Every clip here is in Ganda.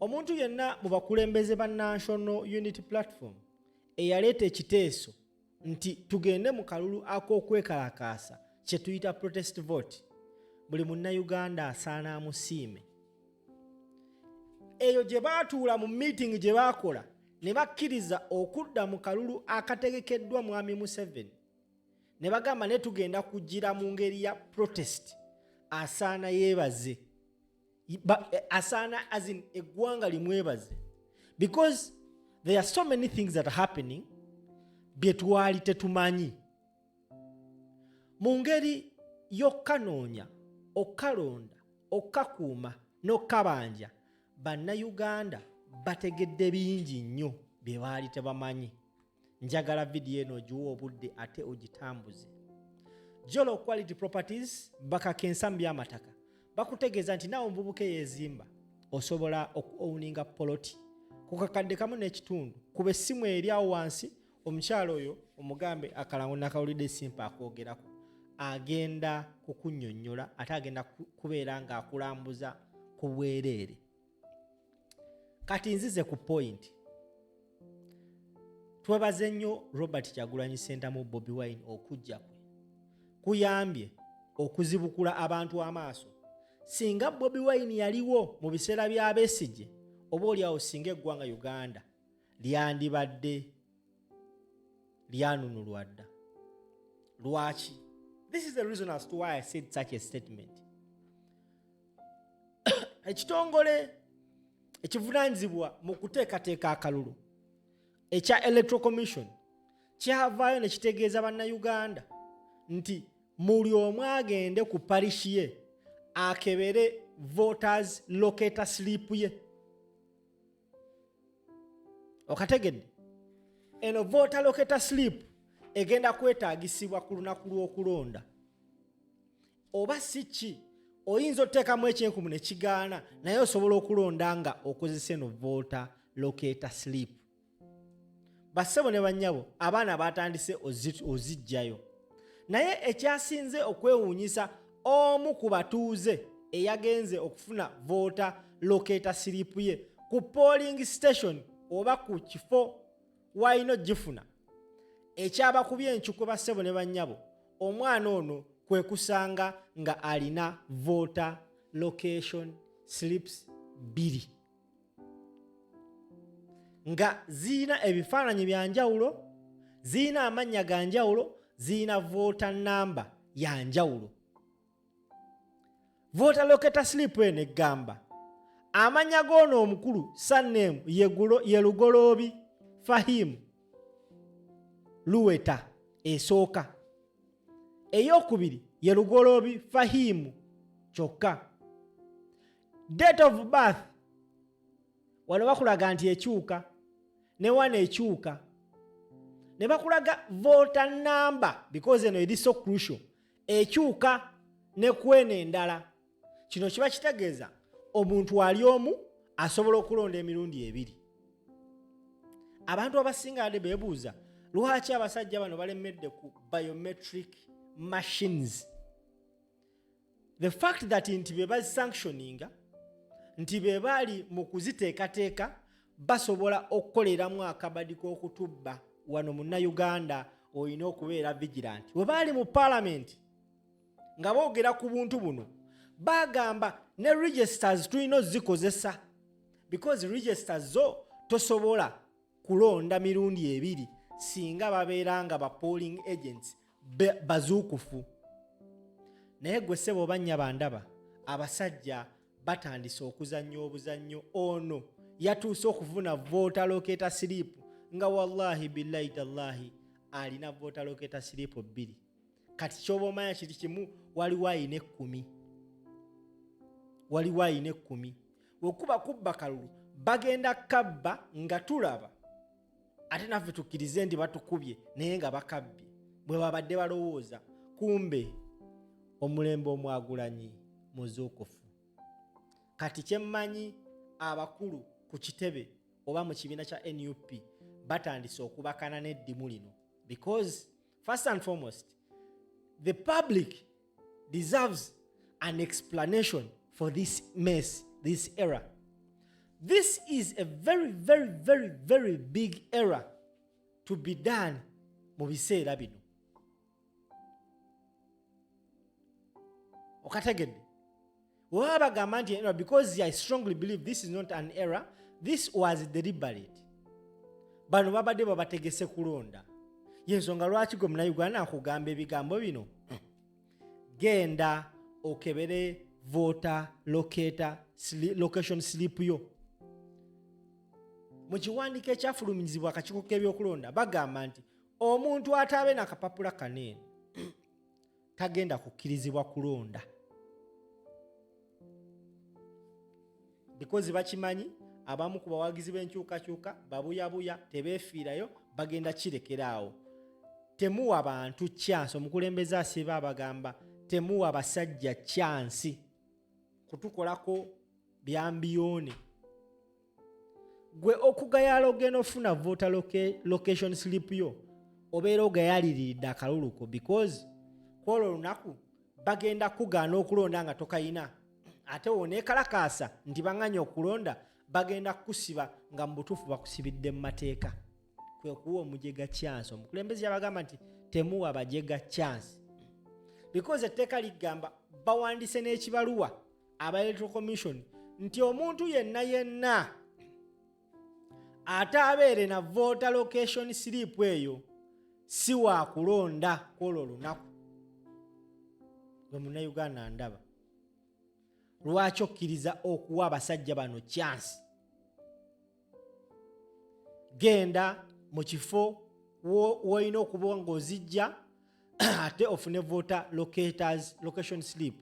Omuntu yenna mu bakulembeze ba National Unity Platform eyaleeta ekiteeso nti tugende mu kalulu ak'okwekalakaasa, kye tuyita protest vote, buli Munnayuganda asaana amusiime. Eyo gye baatuula mu meeting gye baakola ne bakkiriza okudda mu kalulu akategekeddwa Mwami Museveni, ne bagamba ne tugenda kugira mu ngeri ya protest, asaana yeebaze. Asaana, as in eggwanga limwebaze, because there are so many things that are happening bye twali tetumanyi. Mu ngeri y'okkanoonya, okkalonda, okkakuuma n'okkabanja, Bannayuganda bategedde bingi nnyo bye baali tebamanyi. Njagala vidiyo eno ogiwa obudde ate ogitambuze. Jolo Quality Properties, bakakensa mu by'amataka, bakutegeeza nti naawe omuvubuka eyeezimba osobola okuowninga poloti ku 1.5 kakadde. Kuba essimu eri awo wansi, omukyalo oyo omugambe akalango nakawulidde simpa akwogerako, agenda kukunnyonnyola ate agenda kubeera ng'akulambuza ku bwereere. Kati nzize ku point. Twebaze nnyo Robert Kyagulanyi Sentamu Bobi Wine. Okujja kwe kuyambye okuzibukula abantu amaaso. Singa Bobi Wine yaliwo mu biseera bya Besigye, oba oliawo singa eggwanga Uganda lyandibadde lyanunulwa dda. Lwaki? This is the reason as to why I said such a statement. Ekitongole ekivunanyizibwa mu kuteekateeka akalulu ekya Electoral Commission kyavaayo ne kitegeeza Bannayuganda nti muli omu agende ku parish ye akebere voters locator slip ye. Okategedde? Eno voter locator slip egenda kwetaagisibwa ku lunaku lw'okulonda. Oba si ki, oyinza otuteekamu ekyenkumu ne kigaana, naye osobola okulonda nga okozesa eno voter locator slip. Bassebo ne bannyabo, abaana batandise ozijjayo, naye ekyasinze okwewuunyisa, omu ku batuuze eyagenze okufuna voter locator slip ye ku polling station oba ku kifo walina ogifuna, ekyabakubye enkikwe, bassebo ne bannyabo, omwana ono kwe kusanga nga alina voter location slips bbiri nga ziyina ebifaananyi bya njawulo, ziyina amannya ga njawulo, ziyina voter number ya njawulo. Voter locator slip eno egamba amannya g'ono omukulu, surname ye Lugoloobi Fahimu Luweta esooka, eyokubiri ye Lugoloobi Fahimu kyokka. Date of birth wano bakulaga nti ekyuka, ne wano ekyuka, ne bakulaga voter number, because eno eri so crucial, ekyuka ne kweno endala. Kino kiba kitegeeza omuntu ali omu asobola okulonda emirundi ebiri. Abantu abasinga ade beebuuza lwaki abasajja bano balemedde ku biometric machines. The fact that nti be bazisanctioninga, nti be baali mu kuziteekateeka, basobola okukoleramu akabadi k'okutubba wano. Munnayuganda olina okubeera vigilant. We baali mu paalamenti nga boogera ku buntu buno, bagamba ne registers tulina ozikozesa, because registers zo tosobola kulonda mirundi ebiri singa babeera nga ba polling agents bazuukufu. Naye gwe ssebo oba nnyaba ndaba, abasajja batandise okuzannya obuzannyo. Ono yatuuse okufuna voter locator slip nga wallahi billahi tallahi alina voter locator slip bbiri. Kati kyoba omanya kiri kimu, waliwo ayina 10, waliwo ayina 10. Wekuba kubba kalulu, bagenda kabba nga tulaba, ate naffe tukkirize nti batukubye, naye nga bakabbye bwe babadde balowooza. Kumbe omulembe omwagulanyi muzuukufu. Kati kyemmanyi, abakulu ku kitebe oba mu kibiina kya NUP batandise okubakana n'eddimu lino, because first and foremost the public deserves an explanation for this mess, this error. This is a very very very very big error to be done mu biseera bino. Okategedde? Webaba bagamba nti error, because I strongly believe this is not an error, this was deliberate. Bano babadde babategese kulonda. Yensonga lwaki gwe Munauganda nkugamba ebigambo bino: genda okebere voter locator location slip yo. Mu kiwandiiko ekyafulumizibwa akakiiko k'ebyokulonda, bagamba nti omuntu ataabe nakapapula kaneeno tagenda kukkirizibwa kulonda, because bakimanyi abamu ku bawagizi b'enkyukakyuka babuyabuya, tebeefiirayo, bagenda kirekeraawo. Temuwa bantu chance. Omukulembeze asiiba abagamba, temuwa basajja chance kutukolako byambiyoone. Gwe okugayala ogenda ofuna voter location slip yo, obeera ogayaliriridde akaluluko, because kwolwo olunaku bagenda kugaana okulonda nga tokayina. Ate woneekalakaasa nti baŋŋanya okulonda, bagenda kukusiba, nga mu butuufu bakusibidde mu mateeka. Kwe kuwa omujega chance. Omukulembeze yabagamba nti temuwa bajega chance, because etteeka ligamba, bawandiise n'ekibaluwa aba Electoral Commission nti omuntu yenna yenna ate abeere na voter location slip eyo si wakulonda kwolwo olunaku. Gwe Munnayuganda ndaba, lwaki okkiriza okuwa abasajja bano chance? Genda mu kifo w'olina okuba ng'ozijja, ate ofune voter locators location slip.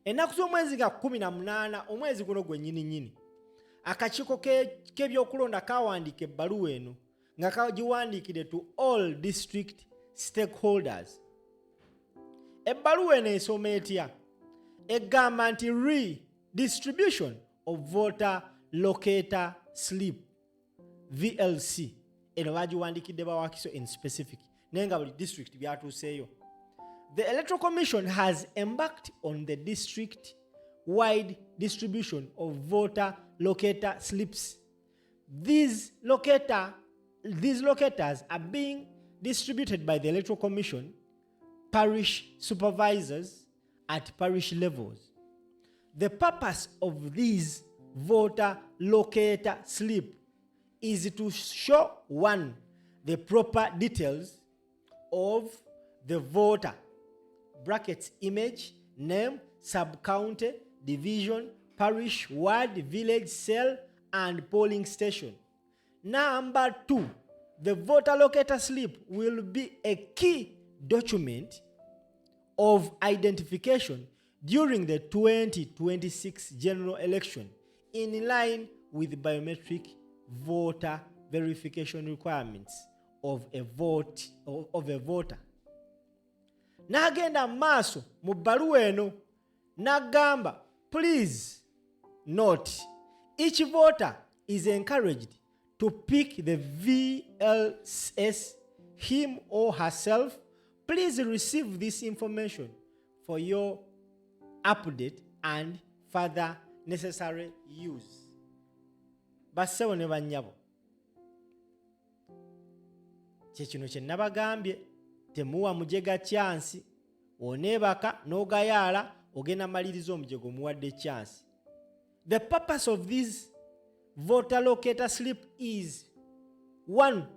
Ennaku z'omwezi nga 18 omwezi guno gwe nnyini nnyini, akakiiko k'ebyokulonda kawandiika ebbaluwa eno nga kagiwandiikire to all district stakeholders. Ebbaluwa eno esoma etya? Egamba nti redistribution of voter locator slip, VLC. Eno bagiwandikidde Bawakiso in specific, naye nga buli district byatuuseeyo. The Electoral Commission has embarked on the district wide distribution of voter locator slips. These locators are being distributed by the Electoral Commission parish supervisors at parish levels. The purpose of these voter locator slip is to show, one, the proper details of the voter, brackets image, name, sub-county, division, parish, ward, village, cell and polling station. Number two, the voter locator slip will be a key document of identification during the 2026 general election, in line with biometric voter verification requirements of a voter. N'agenda mu maaso mu bbaluwa eno n'agamba, please note, each voter is encouraged to pick the VLS him or herself. Please receive this information for your update and further necessary use. Bassebo ne bannyabo, kyekino kye nabagambye: temuwa mujega chance. Oneebaka n'ogayaala, ogenda maliriza omujega omuwadde chance. The purpose of this voter locator slip is, one,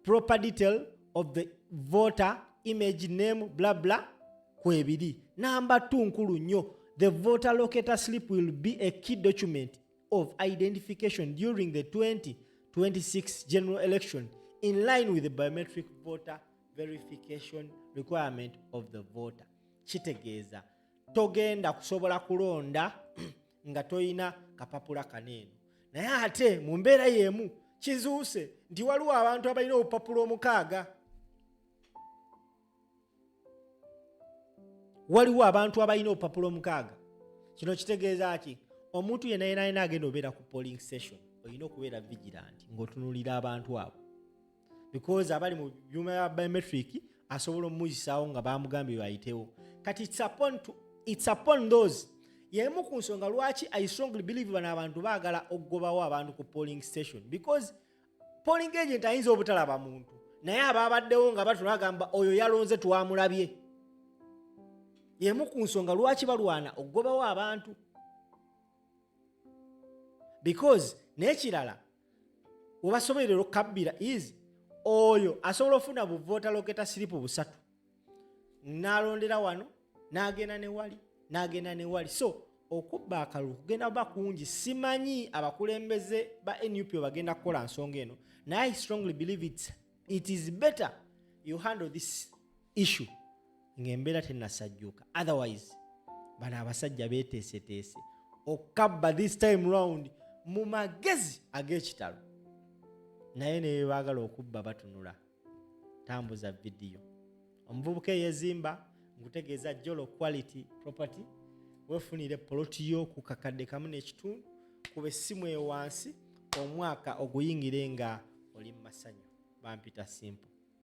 proper detail of the voter, image, name, bla bla, kwebiri. Number two, nkulu nnyo, the voter locator slip will be a key document of identification during the 2026 general election, in line with the biometric voter verification requirement of the voter. Kitegeeza togenda kusobola kulonda nga toyina kapapula kaneeno. Naye ate mu mbeera y'emu kizuuse nti waliwo abantu abalina obupapula 6. Waliwo abantu abalina obupapula 6. Kino kitegeeza ki? Omuntu yenna yena yena agenda obeera ku polling station, olina okubeera vigilant ng'otunuulira abantu abo, because abali mu byuma bya biometric asobola omuyisaawo nga bamugambye bayitewo. Kati it's upon those. Yemu ku nsonga lwaki I strongly believe bano abantu baagala okugobawo abantu ku polling station, because polling agent ayinza obutalaba muntu, naye abaabaddewo nga batula agamba oyo yalonze, twamulabye. Yemu ku nsonga lwaki balwana okugobawo abantu, because n'ekirala webasobolerera okukabbira is oyo asobola ofuna bu voter locator slip busatu, n'alondera wano, n'agenda ne wali, n'agenda ne wali. So okubba akalulu kugenda kuba kungi. Simanyi abakulembeze ba NUP bagenda kukola nsonga eno, naye I strongly believe it is better you handle this issue ng'embeera tennasajjuka. Otherwise bano abasajja beeteeseteese okukabba this time round mu magezi ag'ekitalo, naye ne baagala okubba batunula. Tambuza vidiyo. Omuvubuka eyezimba, nkutegeeza Jolo Quality Property. Wefunire poloti yo ku 1.5 kakadde. Kuba essimu eyo wansi, omwaka oguyingire nga oli mu masanyu. Bampita Simple.